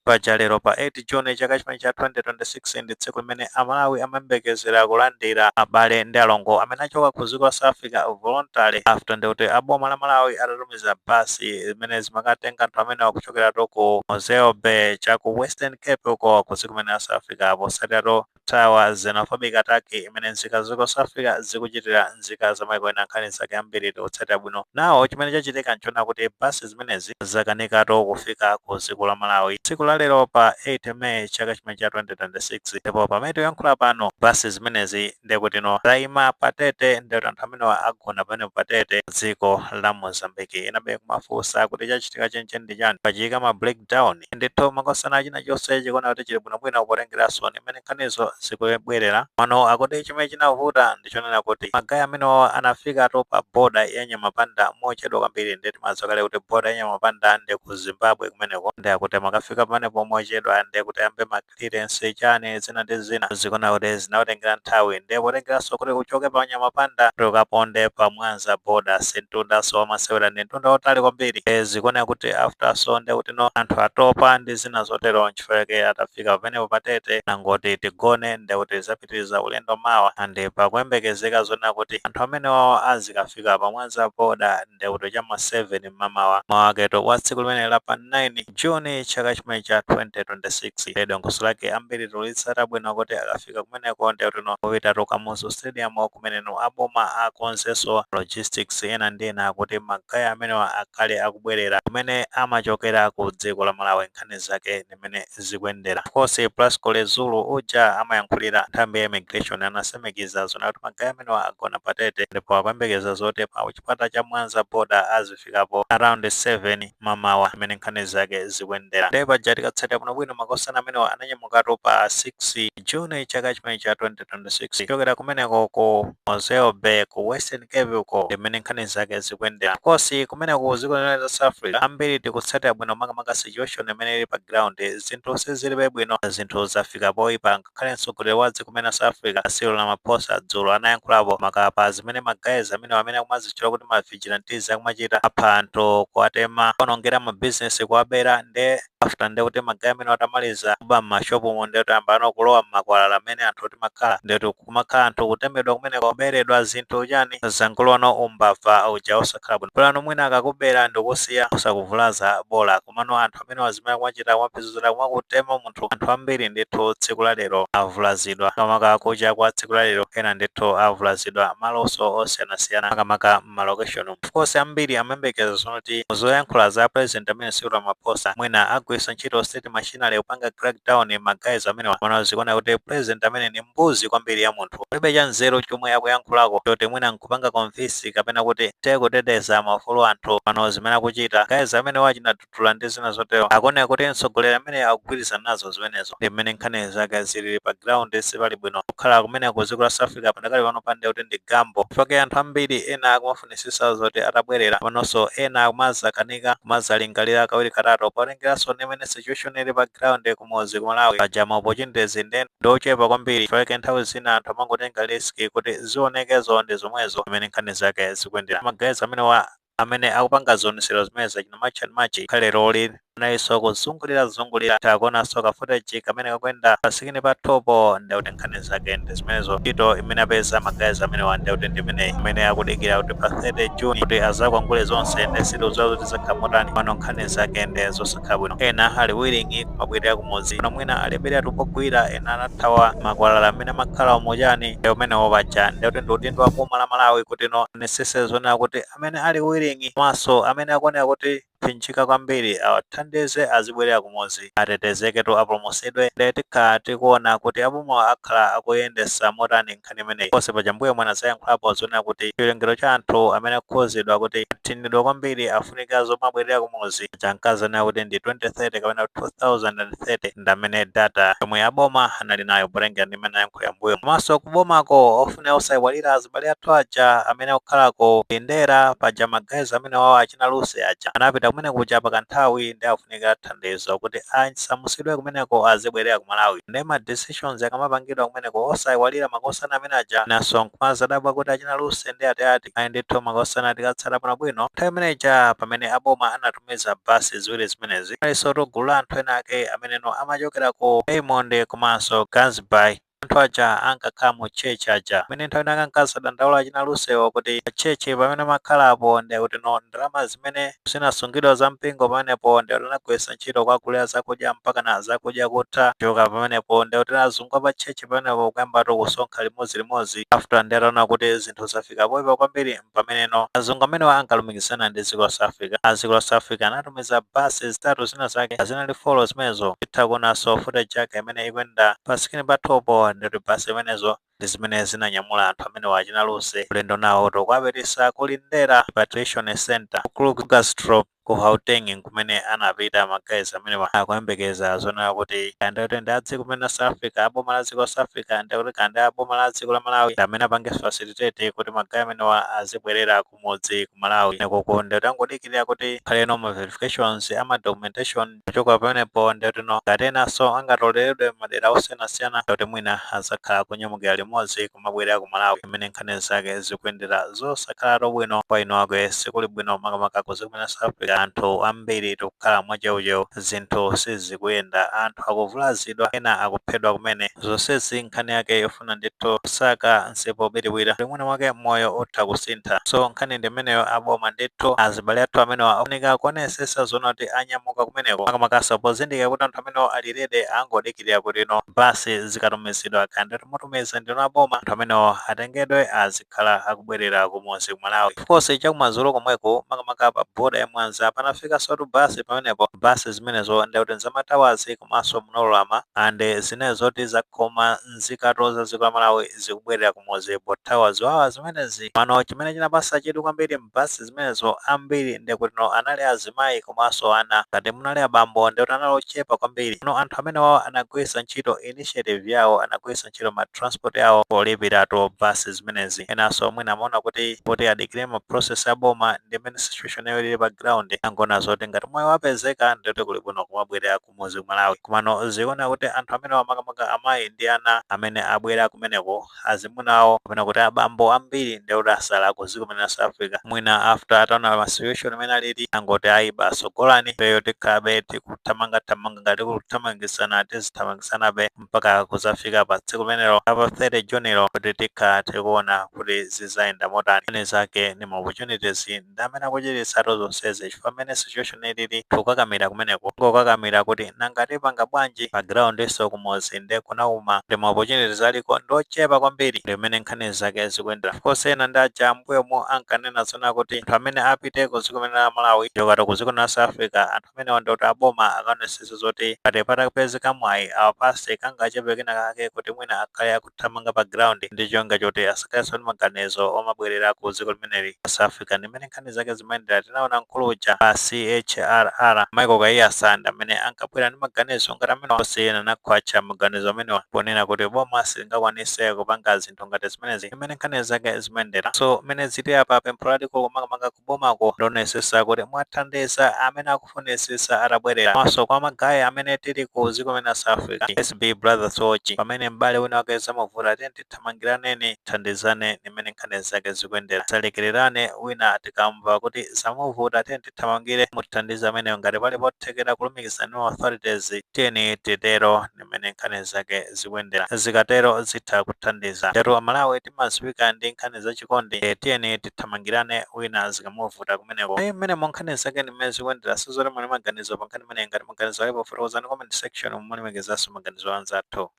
Paja lero pa 8 June chaka chimene cha 2026 ndi tsiku limene Amalawi amayembekezera kulandira abale ndi alongo amene achoka ku dziko la South Africa voluntary, after ndikuti aboma la Malawi atatumiza basi zimene zimakatenga anthu amenewa kuchokeratu ku Mosel Bay cha ku Western Cape uko, ku dziko limene la South Africa, potsatirato thawa xenophobic attack imene nzika ziko South Africa zikuchitira nzika za maiko ena. Nkhani zake ambiri tikutsatira bwino nawo. Chimene chachitika nchona kuti basi zimenezi zakanikatu kufika ku dziko la Malawi tsiku la lero pa 8 May chaka chimene cha 2026. Ndipo pamene tikuyankhula pano, basi zimenezi ndikutino zayima patete, ndikuti anthu amenewa agona pamene patete dziko la Mozambique. Inabe kumafunsa kuti chachitika chenchen ndi chani? Pachika ma breakdown ndithu, makosana, china chonse chikuona kuti chili bwinobwino, potengeranso imene nkhanizo zikubwerera pano. Akuti chimene chinavuta ndichonena kuti ma guy amenewo anafikatu pa border ya Nyamapanda mochedwa kwambiri. Ndi timadziwa kale kuti border ya Nyamapanda ndi ku Zimbabwe kumeneko, ndi akuti makafika pamenepo mochedwa, ndi kuti ambe ma clearance, chani, zina ndi zina, zikuona kuti zinawatengera nthawi. Ndi potengeranso kuti uchoke pa Nyamapanda kuti ukaponde pa Mwanza border, sintundanso wamasewera, ndi mtunda wotali kwambiri. Zikuoneka kuti after so ndi kuti no, anthu atopa ndi zina zotero, nchifukwa chake atafika pamenepo patete nangoti tigone, ndi kuti zapitiriza ulendo mawa. And pakuyembekezeka zonena kuti anthu amenewo azikafika pa Mwanza border ndi kuti chama 7 mmamawa mawaketo wa tsiku limene la pa 9 June chaka chimene cha 2026. Dongosolo lake ambiri tulitsata bwino kuti akafika kumeneko ndi kuti no, kupita Kamuzu Stadium kumeneno aboma akonzenso logistics ena ndi ena kuti ma guy amenewa akhale akubwerera kumene amachokera ku dziko la Malawi. Nkhani zake ndimene zikuyendera. Of course, Plasco Zulu uja amayankhulira nthambi ya immigration anasemikiza zona kuti ma guy amenewa agona patete, ndipo akuyembekeza zoti pa chipata cha Mwanza border azifikapo around 7 mamawa, imene nkhani zake zikuyendera. Ndipo paja tikatsatira bwinobwino, makosana amenewa ananyamukatu pa 6 June chaka chimene cha 2026 kuchokera kumeneko ku Mosel Bay ku Western Cape uko, imene nkhani zake zikuyendera. Of course, kumeneko dziko limene la South Africa, ambiri tikutsatira bwino makamaka situation imene ili pa ground. Zinthu sizilibe bwino, zinthu zafika poyipa. Ngakhale mtsogoleri wa dziko limene la South Africa, Cyril Ramaphosa, dzulo anayankhulapo makapa zimene ma guys amene akumazitchula kuti ma vigilantes akumachita, apha anthu, kuwatema, kuwonongera mabizinesi, kuwabera. Nde after nde kuti ma guy amene atamaliza kuba m'mashopumo, nde kuti ambano kulowa m'makwalala amene anthu timakhala, ndetu kumakhala anthu, kutemedwa kumeneko, kuberedwa zinthu, chani, zangulono, umbava uja osakhala bwino. Pulano mwina akakubera ndikusiya usakuvulaza bola, komano anthu amene wazimene kumachita, kumapezera kumakutema munthu. Anthu ambiri ndithu tsiku la lero avulazidwa, makamaka kucha kwa tsiku la lero. Ena ndithu avulazidwa malonso osiyanasiyana, makamaka m'ma location. Of course, ambiri amayembekeza zoti zoyankhula za president amene Cyril Ramaphosa mwina agwiritsa ntchito state machinery kupanga crackdown ma guys amenewa. Mana zikuona kuti president amene ni mbuzi kwambiri ya munthu, palibe cha nzeru chomwe akuyankhulako choti mwina nkupanga convince kapena kuti tekuteteza maufulu anthu. Pano zimene akuchita guys amene wachinatutula ndi zina zotero, akuoneka kuti mtsogoleri amene akugwirizana nazo zimenezo. Ndi mmene nkhani zake zilili pa ground. Sipali bwino kukhala kumene ku dziko la South Africa padakali pano pande kuti ndi gamble, chifukwa anthu ambiri ena akumafunisisa zoti atabwerera panonso, ena akumazakanika, kumazalingalira kawiri katatu, potengeranso ndi mmene situation ili pa ground kumuzi ku Malawi. Paja ma opportunities ndi ndochepa kwambiri, chifukwa nthawi zina anthu amangotenga risk kuti zionekezo ndi zomwezo. Imene nkhani zake zikuyendera, ma guys amene wa amene akupanga zionesero zimene zachina March and March khale loli nayenso kuzungulira zungulira. Takuonanso ka footage kamene kakuyenda pa screen pa topo. Ndekuti nkhani zake ndi zimenezo. Ntchito imene apeza ma guys amenewa ndekuti ndi imeneyi imene akudikira kuti pa 30 June kuti azakwangule zonse. Ndi sitiudziwa kuti zakhala motani pano. Nkhani zake ndi zosakhala bwino. Ena ali willing kumabwerera kumudzi pano, mwina aliberatu pogwira, ena anathawa makwalala amene amakhala umuchani umenewo. Paja ndekuti ndi udindo wa boma la Malawi kuti no nesese zonena kuti amene ali willing komanso amene akuoneka kuti phinjika kwambiri awathandize azibwerera kumudzi, atetezeketu, apulumutsidwe. Nde tikhala tikuona kuti aboma akhala akuyendesa motani nkhani imeneyi. Ponse paja mbuyo mwana zayankhulapo zonena kuti chiwerengero cha anthu amene akukhuzidwa kuti athinidwa kwambiri afunika zomabwerera kumudzi chankazanena kuti ndi 2030 kapena 2030, ndi amene data yomwe aboma anali nayo potengera ndi imene ayankhulira mbuyo. Komanso kubomako ofuna osayiwalira azibale athu aja amene akukhalako Lindera. Paja ma guys amene wawo achina Lucy aja anapita. Kumene kuja pakanthawi ndi afunika thandizo kuti asamusidwe kumeneko, azibwerera ku Malawi. Ndi ma decisions akamapangidwa kumeneko, osayiwalira makosana amene aja. Naso nkumazadabwa kuti achina Lucy ndi ati ayi ndithu makosana, tikatsala pano bwino. Nthawi imeneja pamene aboma anatumiza basi ziwiri zimenezi, alinso gulu la anthu ena ake ameneno amachokera ku Raymond komanso Gansby. Anthu aja ankakhala mu church aja, pamene nthawi inake ankazadandaula achina Lucywo kuti church pamene amakhalapo ndi kuti no ndalama zimene zinasungidwa za mpingo pamenepo ndi kuti anagwiritsa ntchito kwagulira zakudya mpaka na zakudya kutha. Choka pamenepo ndi kuti azungu pa church pamenepo kuyambatu kusonkha limodzi. After ndi ataona kuti zinthu zafika poyipa kwambiri, pameneno azungu amenewa ankalumikizana ndi dziko la South Africa. A dziko la South Africa anatumiza basi zitatu zina zake, zinali four zimenezo. Titha kuonanso footage yake imene ikuyenda pa screen pathopo. Ndikuti basi zimenezo ndi zimene zinanyamula anthu amene achina Lucy ulendo nawo tokuapitisa ku Lindela Repatriation Center ku Krugersdorp ku Gauteng, kumene anapita ma guys amene akuyembekeza zonena kuti ndikuti ndi adziko kumene South Africa, aboma la dziko la South Africa, ndikuti kandi aboma la dziko la Malawi amene apange facilitate kuti ma guys amenewa azibwerera kumudzi ku Malawi. Nekoko ndikuti angodikirira kuti khaleno ma verifications ama documentation. Kuchoka pamenepo ndikuti no ngati enanso angatoleredwe madera osiyanasiyana, ndikuti mwina azakhala kunyamukira limodzi kumabwerera ku Malawi. Imene nkhani zake zikuyendera zosakhala bwino kwa ino ake, sikuli bwino, makamaka ku dziko la South Africa. Anthu ambiri tikukhala mwacheucheu, zinthu sizikuyenda, anthu akuvulazidwa, ena akuphedwa kumene. Zonsezi nkhani yake yofuna ndithu kusaka nsepo biriwira, limwene mwake moyo utha kusintha. So nkhani ndi imeneyo. Aboma ndithu, azibale athu amenewa akufunika kuonesesa zoona kuti anyamuka kumeneko, makamakaso pozindikira kuti anthu amenewo ali ready, angodikirira kuti no basi zikatumizidwa, kandi mutumiza ndino aboma, anthu amenewo atengedwe, azikhala akubwerera kumudzi ku Malawi. Of course, chakumadzulo komweko, makamaka pa boda ya Mwanza, panafika sotu basi pamenepo. Basi zimenezo ndikuti nzamatawazi komanso munololama and zimene zoti zakhoma nzikato za dziko la Malawi zikubwerera kumudzi pothawa ziwawa zimenezi. Pano chimene chinapasa chidwi kwambiri, mbasi zimenezo ambiri ndikuti no anali azimayi komanso ana. Ngati munali abambo, ndikuti anali ochepa kwambiri. No anthu amene wawo anagwiritsa ntchito initiative yawo, anagwiritsa ntchito ma transport yawo polipiratu basi zimenezi. Enanso mwina amaona kuti poti adikire ma process aboma ndi mmene situation yawo ili pa ground, angona zoti ngati moyo wapezeka, ndikuti kuli bwino kumabwerera kumudzi ku Malawi. Komano zikuona kuti anthu amene makamaka amayi ndi ana amene abwera kumeneko, azimuna awo kapena kuti abambo ambiri ndikuti asala ku dziko limene la South Africa. Mwina after ataona ma situation imene alili, angoti ayi basi, golani peyo, tikhabe tikuthamangathamanga, ngati kuthamangisana tizithamangisanabe mpaka kuzafika pa tsiku limenelo pa 30 Junilo, kuti tikha tikuona kuti zizayenda motani. Nkhani zake ni ma opportunities ndi amene akuchititsatu zonsezi, chifukwa mmene situation ilili, tikukakamira kumeneko, ngokakamira kuti nanga tipanga bwanji pa ground iso kumudzi nde kunauma, ndi ma opportunities aliko ndochepa kwambiri. Ndi mmene nkhani zake zikuyendera. Of course, ena ndi aja mbuyomo ankanena zona kuti anthu amene apite ku dziko limene la Malawi chokati ku dziko la South Africa, anthu amenewa ndikuti aboma akaonesesa zoti ngati patapezeka mwayi, awapase kangachepe kena kake kuti mwina akhale akuthamanga pa ground ndi chonga choti asakhalenso ndi maganizo omabwerera ku dziko limeneli la South Africa. Ndi mmene nkhani zake zimayendera. Tinaona mkulu uja pa CHRR, Michael Kaiyatsa, ndi amene ankabwera ndi maganizo ngati amene osiyena nakhwacha maganizo amenewa, ponena kuti boma silingakwanise kupanga zinthu ngati zimenezi. Imene nkhani zake zimayendera. So mmene zili apa, pempho lalikulu makamaka kubomako ndionesesa kuti mwathandiza amene akufunisisa atabwerera, komanso kwa ma guys amene tili ku dziko limene la South Africa, SB Brothers Watch, pamene m'bale wina wake zamavuta, tiye tithamangiraneni, thandizane. Nimene nkhani zake zikuyendera, salekererane. Wina tikamva kuti zamuvuta, tiye tithamangire muthandiza ameneyo. Ngati pali pothekera kulumikizana ndi authorities, tiyeni titero. Nimene nkhani zake zikuyendera, zikatero zitha kuthandiza. Lero Amalawi timaziwika ndi nkhani zachikondi. Tiyeni tithamangirane wina zikamuvuta kumeneko. Mmene mo nkhani zake nimene zikuyendera, sizoti muli maganizo pa nkhani imeneyi. Ngati maganizo alipo, fotokozani comment section, mulemekezanso maganizo anzathu.